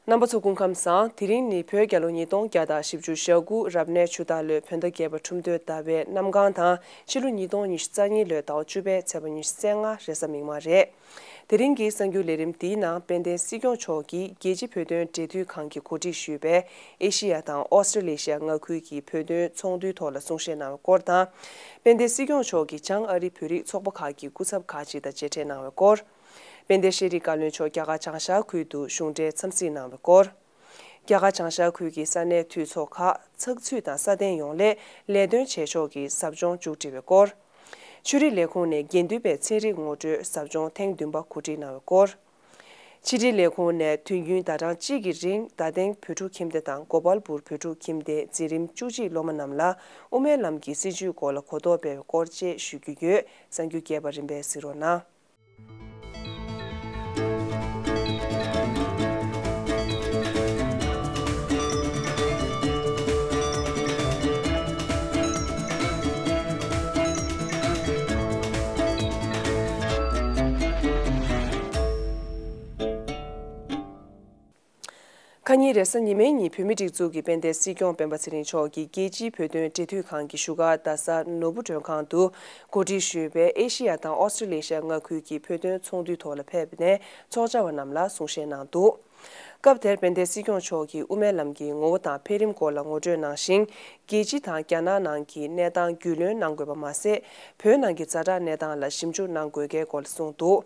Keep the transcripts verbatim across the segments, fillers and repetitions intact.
རྣམ་པ་ཚོ་སྐུ་ཁམས་བཟང་། དེ་རིང་ནི་བོད་རྒྱལ་ལོ་ཉིས་སྟོང་བརྒྱ་དང་བཞི་བཅུ་ཞེ་དགུ་རབ་གནས་ཆུ་སྟག་ལོའི་བོད་ཟླ་བརྒྱད་པ་ཁྲུམས་སྟོད་ཟླ་བའི་གནམ་གང་དང་ཕྱི་ལོ་ཉིས་སྟོང་ཉི་ཤུ་རྩ་གཉིས་ལོའི་ཟླ་བ་བཅུ་པའི་ཚེས་པ་ཉི་ཤུ་རྩ་ལྔ་རེས་གཟའ་མིག་དམར་རེད། དེ་རིང་གི་གསར་འགྱུར་ལས་རིམ་འདིའི་ནང་དཔལ་ལྡན་སྲིད་སྐྱོང་མཆོག་གིས་རྒྱལ་སྤྱིའི་བོད་དོན་འབྲེལ་མཐུད་ཁང་གིས་གོ་སྒྲིག་ཞུས་པའི་ཨེ་ཤེ་ཡ་དང་ཨོ་སི་ཀྲི་ལེ་ཤི་ཡ་མངའ་ཁུལ་གྱི་བོད་དོན་ཚོགས་འདུའི་ཐོག་ལ་གསུང་བཤད་གནང་བའི་སྐོར་དང་། དཔལ་ལྡན་སྲིད་སྐྱོང་མཆོག་གིས་བྱང་ཨ་རིའི་བོད་རིགས་ཚོགས་པ་ཁག་གི་སྐུ་ཚབ་ཁག་ཅིག་དང་མཇལ་འཕྲད་གནང་བའི་སྐོར། དཔལ་ལྡན་ཤེས་རིག་བཀའ་བློན་མཆོག་རྒྱ་གར་བྱང་ཤར་ཁུལ་དུ་གཞུང་འབྲེལ་འཚམས་གཟིགས་གནང་བའི་སྐོར། རྒྱ་གར་བྱང་ཤར་ཁུལ་གྱི་ས་གནས་འཐུས་ཚོགས་ཁག་ཚགས་ཚུད་དང་སྲ་བརྟན་ཡོང་སླད་ལས་དོན་བྱེད་ཕྱོགས་ཀྱི་ཟབ་སྦྱོང་མཇུག་སྒྲིལ་བའི་སྐོར། ཆོས་རིག་ལས་ཁུངས་ནས་དགེ་འདུན་པའི་ཚན་རིག་ངོ་སྤྲོད་ཟབ་སྦྱོང་ཐེངས་བདུན་པ་གོ་སྒྲིག་གནང་བའི་སྐོར། ཕྱི་དྲིལ་ལས་ཁུངས་ནས་དུས་ཡུན་ཟླ་གྲངས་གཅིག་གི་རིང་རྡ་སྟེང་བོད་ཕྲུག་ཁྱིམ་སྡེ་དང་གོ་པལ་པུར་བོད་ཕྲུག་ཁྱིམ་སྡེའི་འཛིན་རིམ་བཅུ་གཅིག་སློབ་མ་རྣམས་ལ་དབུ་མའི་ལམ་གྱི་སྲིད་བྱུས་སྐོར་ལ་གོ་རྟོགས་སྤེལ་བའི་སྐོར་བཅས་ཞུ་རྒྱུ་ཡོད། གསར་འགྱུར་རྒྱས་པ་རིམ་པས་གཟིགས་རོགས་གནང་། ཁ་ཉིན་རེས་གཟའ་ཉི་མའི་ཉིན་བོད་མིའི་སྒྲིག་འཛུགས་ཀྱི་དཔལ་ལྡན་སྲིད་སྐྱོང་སྤེན་པ་ཚེ་རིང་མཆོག་གིས་རྒྱལ་སྤྱིའི་བོད་དོན་འབྲེལ་མཐུད་ཁང་གི་བཞུགས་སྒར་རྡ་ས་ནོར་བུ་མགྲོན་ཁང་དུ་གོ་སྒྲིག་ཞུས་པའི་ཨེ་ཤེ་ཡ་དང་ཨོ་སི་ཀྲི་ལེ་ཤི་ཡ་མངའ་ཁུལ་གྱི་བོད་དོན་ཚོགས་འདུའི་ཐོག་ལ་ཕེབས་ནས་ཚོགས་བཅར་བ་རྣམས་ལ་གསུང་བཤད་གནང་འདུག་སྐབས་དེར་དཔལ་ལྡན་སྲིད་སྐྱོང་མཆོག་གིས་དབུ་མའི་ལམ་གྱི་ངོ་བོ་དང་འཕེལ་རིམ་སྐོར་ལ་ངོ་སྤྲོད་གནང་ཞིང་། རྒྱལ་སྤྱི་དང་རྒྱ་ནག་ནང་གི་གནས་སྟངས་རྒྱུས་ལོན་གནང་དགོས་པ་མ་ཟད། བོད་ནང་གི་ཛ་དྲག་གནས་སྟངས་ལ་ཞིབ་འཇུག་གནང་དགོས་གལ་སྐོར་ལ་གསུངས་འདུག་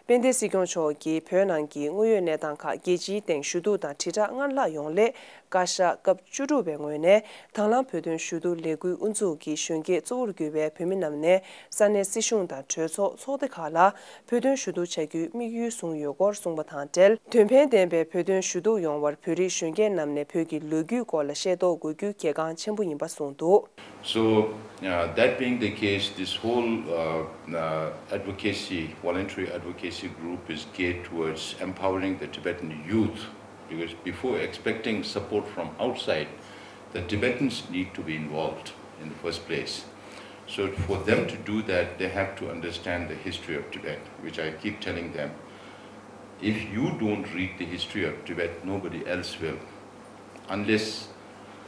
དཔལ་ལྡན་སྲིད་སྐྱོང་མཆོག་གིས་བོད་ནང་གི་དངོས་ཡོད་གནས་སྟངས་ཁག་རྒྱལ་སྤྱིའི་སྟེང་ཞུ་གཏུག་དང་དྲིལ་བསྒྲགས་སྔར་ལྷག་ཡོང་སླད། བཀའ་ཤག་སྐབས་བཅུ་དྲུག་པའི་ངོས་ནས་དང་བླངས་བོད་དོན་ཞུ་གཏུག་ལས་འགུལ་དབུ་འཛུགས་ཀྱི་གཞོན་སྐྱེས་གཙོ་བོར་གྱུར་པའི་བོད་མི་རྣམས་ནས་ས་གནས་སྲིད་གཞུང་དང་གྲོས་ཚོགས་ཚོགས་སྡེ་ཁག་ལ་བོད་དོན་ཞུ་གཏུག་བྱ་རྒྱུའི་དམིགས་ཡུལ་བཟུང་ཡོད་སྐོར་གསུངས་པ་དང་འབྲེལ། དོན་ཕན་ལྡན་པའི་བོད་དོན་ཞུ་གཏུག་ཡོང་བར་བོད་རིགས་གཞོན་སྐྱེས་རྣམས་ནས་བོད་ཀྱི་ལོ་རྒྱུས་སྐོར་ལ་ཤེས་རྟོགས་དགོས་རྒྱུ་གལ་འགངས་ཆེན་པོ་ཡིན་པ་གསུངས་འདུག So, uh, that being the case, this whole uh, uh, advocacy, voluntary advocacy group is geared towards empowering the Tibetan youth, because before expecting support from outside, the Tibetans need to be involved in the first place. So, for them to do that, they have to understand the history of Tibet, which I keep telling them. If you don't read the history of Tibet, nobody else will. Unless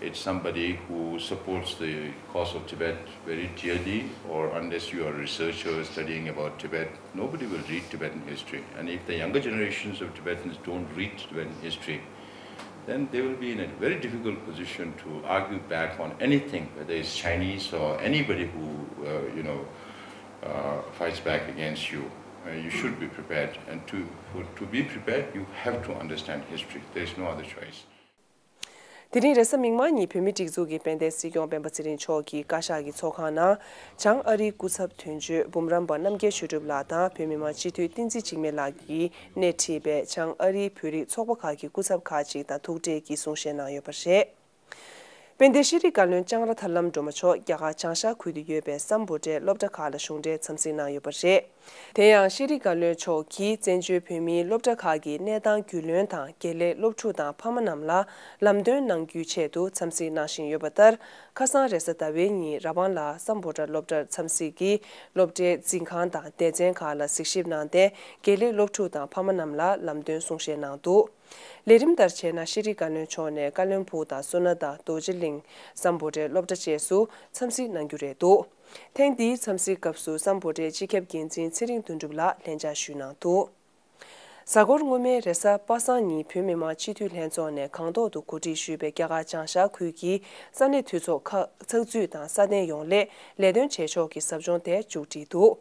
it's somebody who supports the cause of Tibet very dearly, or unless you are a researcher studying about Tibet, nobody will read Tibetan history. And if the younger generations of Tibetans don't read Tibetan history, then they will be in a very difficult position to argue back on anything, whether it's Chinese or anybody who, uh, you know, uh, fights back against you. Uh, you should be prepared. And to, for, to be prepared, you have to understand history. There is no other choice. དེ་རིང་རེས་གཟའ་མིག་དམར་ཉིན་བོད་མིའི་སྒྲིག་འཛུགས་ཀྱི་དཔལ་ལྡན་སྲིད་སྐྱོང་སྤེན་པ་ཚེ་རིང་མཆོག་གིས་བཀའ་ཤག་གི་ཚོགས་ཁང་ནང་། བྱང་ཨ་རིའི་སྐུ་ཚབ་དོན་གཅོད་འབུམ་རམས་པ་རྣམ་རྒྱལ་ཆོས་གྲུབ་ལགས་དང་བོད་མི་མང་སྤྱི་འཐུས་བསྟན་འཛིན་འཇིགས་མེད་ལགས་ཀྱིས་སྣེ་ཁྲིད་པའི་བྱང་ཨ་རིའི་བོད་རིགས་ཚོགས་པ་ཁག་གི་སྐུ་ཚབ་ཁག་ཅིག་དང་ཐུག་འཕྲད་ཀྱིས་གསུང་བཤད་གནང་ཡོད་པ་རེད། དཔལ་ལྡན་ཤེས་རིག་བཀའ་བློན་ལྕང་ར་ཐར་ལམ་སྒྲོལ་མ་མཆོག་རྒྱ་གར་བྱང་ཤར་ཁུལ་དུ་ཡོད་པའི་སམ་བྷོ་ཊའི་སློབ་གྲྭ་ཁག་ལ་གཞུང་འབྲེལ་འཚམས་གཟིགས་གནང་ཡོད་པ་རེད། དེ་ཡང་ཤེས་རིག་བཀའ་བློན་མཆོག་གིས་བཙན་བྱོལ་བོད་མིའི་སློབ་གྲྭ་ཁག་གི་གནས་སྟངས་རྒྱུས་ལོན་དང་དགེ་ལས་སློབ་ཕྲུག་དང་ཕ་མ་རྣམས་ལ་ལམ་སྟོན་གནང་རྒྱུའི་ཆེད་དུ་འཚམས་གཟིགས་གནང་བཞིན་ཡོད་པ་ལྟར། ཁ་སང་རེས་གཟའ་ཟླ་བའི་ཉིན་ར་བང་ལ་སམ་བྷོ་ཊ་སློབ་གྲྭར་འཚམས་གཟིགས་ཀྱིས་སློབ་གྲྭའི་འཛིན་ཁང་དང་སྡེ་ཚན་ཁག་ལ་གཟིགས་ཞིབ་གནང་སྟེ། དགེ་ལས་སློབ་ཕྲུག་དང་ཕ་མ་རྣམས་ལ་ལམ་སྟོན་གསུང་བཤད་གནང་འདུག་ལས་རིམ་ལྟར་བྱས་ན་ཤེས་རིག་བཀའ་བློན་མཆོག་ནས་ཀ་ལོན་སྦུག་དང་སུ་ན་དང་རྡོ་རྗེ་གླིང་། སམ་བྷོ་ཊའི་སློབ་གྲྭ་བཅས་སུ་འཚམས་གཟིགས་གནང་རྒྱུ་རེད་འདུག་ཐེངས་འདིའི་འཚམས་གཟིགས་སྐབས་སུ་སམ་བྷོ་ཊའི་སྤྱི་ཁྱབ་འགན་འཛིན་ཚེ་རིང་དོན་གྲུབ་ལགས་ལྷན་བཅར་ཞུས་གནང་འདུག་གཟའ་འཁོར་སྔོན་མའི་རེས་གཟའ་པ་སངས་ཉིན་བོད་མི་མང་སྤྱི་འཐུས་ལྷན་ཚོགས་ནས་སྒང་ཏོག་ཏུ་གོ་སྒྲིག་ཞུས་པའི་རྒྱ་གར་བྱང་ཤར་ཁུལ་གྱི་ས་གནས་འཐུས་ཚོགས་ཁག་ཚགས་ཚུད་དང་སྲ་བརྟན་ཡོང་སླད་ལས་དོན་བྱེད་ཕྱོགས་ཀྱི་ཟབ་སྦྱོང་དེ་མཇུག་བསྒྲིལ་འདུག་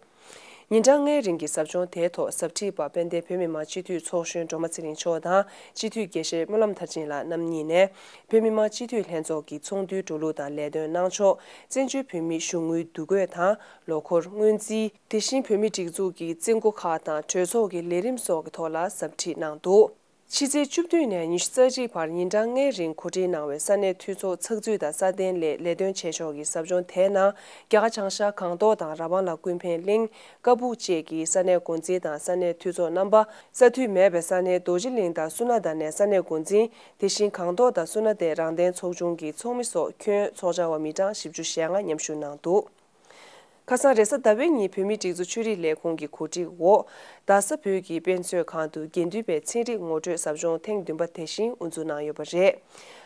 ཉིན་གྲངས་ལྔའི་རིང་གི་ཟབ་སྦྱོང་དེའི་ཐོག་ཟབ་ཁྲིད་པ་དཔལ་ལྡན་བོད་མི་མང་སྤྱི་འཐུས་ཚོགས་གཞོན་སྒྲོལ་མ་ཚེ་རིང་མཆོག་དང་སྤྱི་འཐུས་དགེ་བཤེས་སྨོན་ལམ་མཐར་ཕྱིན་ལགས་རྣམ་གཉིས་ནས་བོད་མི་མང་སྤྱི་འཐུས་ལྷན་ཚོགས་ཀྱི་ཚོགས་འདུའི་འགྲོ་ལུགས་དང་ལས་དོན་གནང་ཕྱོགས། བཙན་བྱོལ་བོད་མིའི་གཞུང་དངུལ་བསྡུ་དགོས་དང་ལོ་འཁོར་སྔོན་རྩིས། དེ་བཞིན་བོད་མིའི་སྒྲིག་འཛུགས་ཀྱི་རྩིས་འགོ་ཁག་དང་གྲོས་ཚོགས་ཀྱི་ལས་རིམ་སོགས་ཀྱི་ཐོག་ལ་ཟབ་ཁྲིད་གནང་འདུག་ཕྱི་ཚེས་བཅུ་བདུན་ནས་ཉི་ཤུ་རྩ་གཅིག་བར་ཉིན་གྲངས་ལྔའི་རིང་གོ་སྒྲིག་གནང་བའི་ས་གནས་འཐུས་ཚོགས་ཚགས་ཚུད་དང་སྲ་བརྟན་སླད་ལས་དོན་བྱེད་ཕྱོགས་ཀྱི་ཟབ་སྦྱོང་དེའི་ནང་རྒྱ་གར་བྱང་ཤར་སྒང་ཏོག་དང་ར་བང་ལ་ཀུན་ཕན་གླིང་། ཀ་སྦུག་བཅས་ཀྱི་ས་གནས་འགོ་འཛིན་དང་ས་གནས་འཐུས་ཚོགས་རྣམ་པ། ས་འཐུས་མེད་པའི་ས་གནས་རྡོ་རྗེ་གླིང་དང་སུ་ན་ད་ནས་ས་གནས་འགོ་འཛིན། དེ་བཞིན་སྒང་ཏོག་དང་སུ་ན་དའི་རང་བདེན་ཚོགས་ཆུང་གི་ཚོགས་མི་སོགས་ཁྱོན་ཚོགས་བཅར་བ་མི་གྲངས་བཞི་བཅུ་ཞེ་ལྔ་མཉམ་ཞུགས་གནང་འདུག་ཁ་སང་རེས་གཟའ་ཟླ་བའི་ཉིན་བོད་མིའི་སྒྲིག་འཛུགས་ཆོས་རིག་ལས་ཁུངས་ཀྱི་གོ་སྒྲིག་འོག་རྡ་ས་བོད་ཀྱི་དཔེ་མཛོད་ཁང་དུ་དགེ་འདུན་པའི་ཚན་རིག་ངོ་སྤྲོད་ཟབ་སྦྱོང་ཐེངས་བདུན་པ་དེ་བཞིན་དབུ་འཛུགས་གནང་ཡོད་པ་རེད།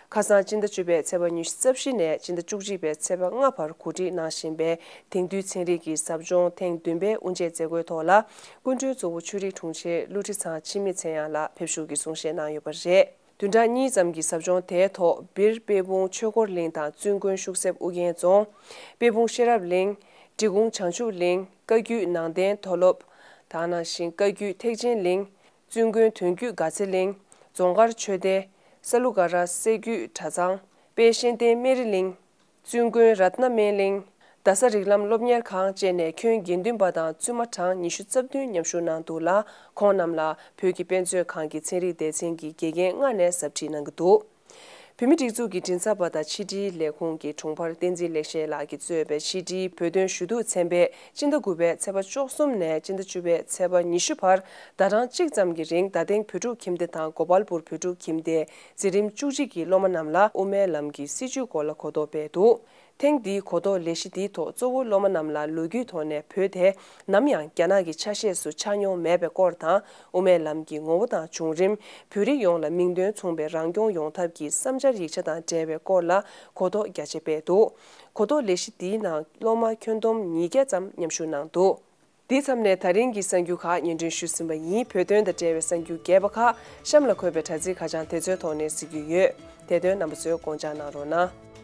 ཁ་སང་སྤྱི་ཟླ་བཅུ་པའི་ཚེས་པ་ཉི་ཤུ་རྩ་བཞི་ནས་སྤྱི་ཟླ་བཅུ་གཅིག་པའི་ཚེས་པ་ལྔ་བར་གོ་སྒྲིག་གནང་བཞིན་པའི་དེང་དུས་ཚན་རིག་གི་ཟབ་སྦྱོང་ཐེངས་བདུན་པའི་དབུ་འབྱེད་མཛད་སྒོའི་ཐོག་ལ། སྐུ་མགྲོན་གཙོ་བོ་ཆོས་རིག་དྲུང་ཆེ་ཀླུ་ཁྲི་ཚང་འཆི་མེད་མཚན་དབྱངས་ལགས་ཕེབས་བཞུགས་ཀྱི་གསུང་བཤད་གནང་ཡོད་པ་རེད། བདུན་ཕྲག་གཉིས་ཙམ་གྱི་ཟབ་སྦྱོང་དེའི་ཐོག་སྦིར་དཔལ་སྤུངས་ཆོས་འཁོར་གླིང་དང་བཙུན་དགོན་ཤུག་གསེབ་ཨུ་རྒྱན་རྫོང་། དཔལ་སྤུངས་ཤེས་རབ་གླིང་། འབྲི་གུང་བྱང་ཆུབ་གླིང་། བཀའ་བརྒྱུད་ནང་བསྟན་མཐོ་སློབ། དེ་ནང་བཞིན་བཀའ་བརྒྱུད་ཐེག་ཆེན་གླིང་། བཙུན་དགོན་དོན་བརྒྱུད་དགའ་ཚལ་གླིང་། རྫོང་མཁར་ཆོས་སྡེ། ས་ལུ་ག་ར་སྲད་བརྒྱུད་གྲྭ་ཚང་། དཔལ་གཤེན་བསྟན་སྨན་རི་གླིང་། བཙུན་དགོན་རཏྣ་སྨན་གླིང་། རྡ་ས་རིགས་ལམ་སློབ་གཉེར་ཁང་བཅས་ནས་ཁྱོན་དགེ་འདུན་པ་དང་བཙུན་མ་གྲངས་ཉི་ཤུ་རྩ་བདུན་མཉམ་ཞུགས་གནང་འདུག་ལ། ཁོང་རྣམས་ལ་བོད་ཀྱི་དཔེ་མཛོད་ཁང་གི་ཚན་རིག་སྡེ་ཚན་གྱི་དགེ་རྒན་ལྔ་ནས་ཟབ་ཁྲིད་གནང་གི་འདུག་བོད་མིའི་སྒྲིག་འཛུགས་ཀྱི་མགྲིན་ཚབ་པ་དང་ཕྱི་དྲིལ་ལས་ཁུངས་ཀྱི་དྲུང་འཕར་བསྟན་འཛིན་ལེགས་བཤད་ལགས་ཀྱིས་གཙོས་པའི་ཕྱི་དྲིལ་བོད་དོན་ཞུ་གཏུག་ཚན་པས་སྤྱི་ཟླ་དགུ་པའི་ཚེས་པ་བཅུ་གསུམ་ནས་སྤྱི་ཟླ་བཅུ་པའི་ཚེས་པ་ཉི་ཤུ་བར་ཟླ་གྲངས་གཅིག་ཙམ་གྱི་རིང་རྡ་སྟེང་བོད་ཕྲུག་ཁྱིམ་སྡེ་དང་གོ་པལ་པུར་བོད་ཕྲུག་ཁྱིམ་སྡེའི་འཛིན་རིམ་བཅུ་གཅིག་གི་སློབ་མ་རྣམས་ལ་དབུ་མའི་ལམ་གྱི་སྲིད་བྱུས་སྐོར་ལ་གོ་རྟོགས་སྤེལ་འདུག་ཐེངས་འདིའི་གོ་རྟོགས་ལས་གཞི་འདིའི་ཐོག་གཙོ་བོ་སློབ་མ་རྣམས་ལ་ལོ་རྒྱུས་ཐོག་ནས་བོད་དེ་ནམ་ཡང་རྒྱ་ནག་གི་ཆ་ཤས་སུ་ཆགས་མྱོང་མེད་པའི་སྐོར་དང་། དབུ་མའི་ལམ་གྱི་ངོ་བོ་དང་བྱུང་རིམ། བོད་རིགས་ཡོངས་ལ་མིང་དོན་མཚུངས་པའི་རང་སྐྱོང་ཡོང་ཐབས་ཀྱི་བསམ་འཆར་ཡིག་ཆ་དང་འབྲེལ་བའི་སྐོར་ལ་གོ་རྟོགས་རྒྱ་ཆེ་སྤེལ་འདུག་གོ་རྟོགས་ལས་གཞི་འདིའི་ནང་སློབ་མ་ཁྱོན་བསྡོམས་ཉིས་བརྒྱ་ཙམ་མཉམ་ཞུགས་གནང་འདུག་འདིའི་མཚམས་ནས་ད་རིང་གི་གསར་འགྱུར་ཁག་སྙན་སྒྲོན་ཞུས་ཟིན་པ་ཡིན། བོད་དོན་དང་འབྲེལ་བའི་གསར་འགྱུར་རྒྱས་པ་ཁག་གཤམ་ལ་འཁོད་པའི་དྲ་ཚིགས་ཁ་བྱང་དེ་ཚོའི་ཐོག་ནས་གཟིགས་རྒྱུ་ཡོད། དེ་དོན་རྣམ་པ་ཚོས་དགོངས་འཇགས་གནང་རོགས་གནང་།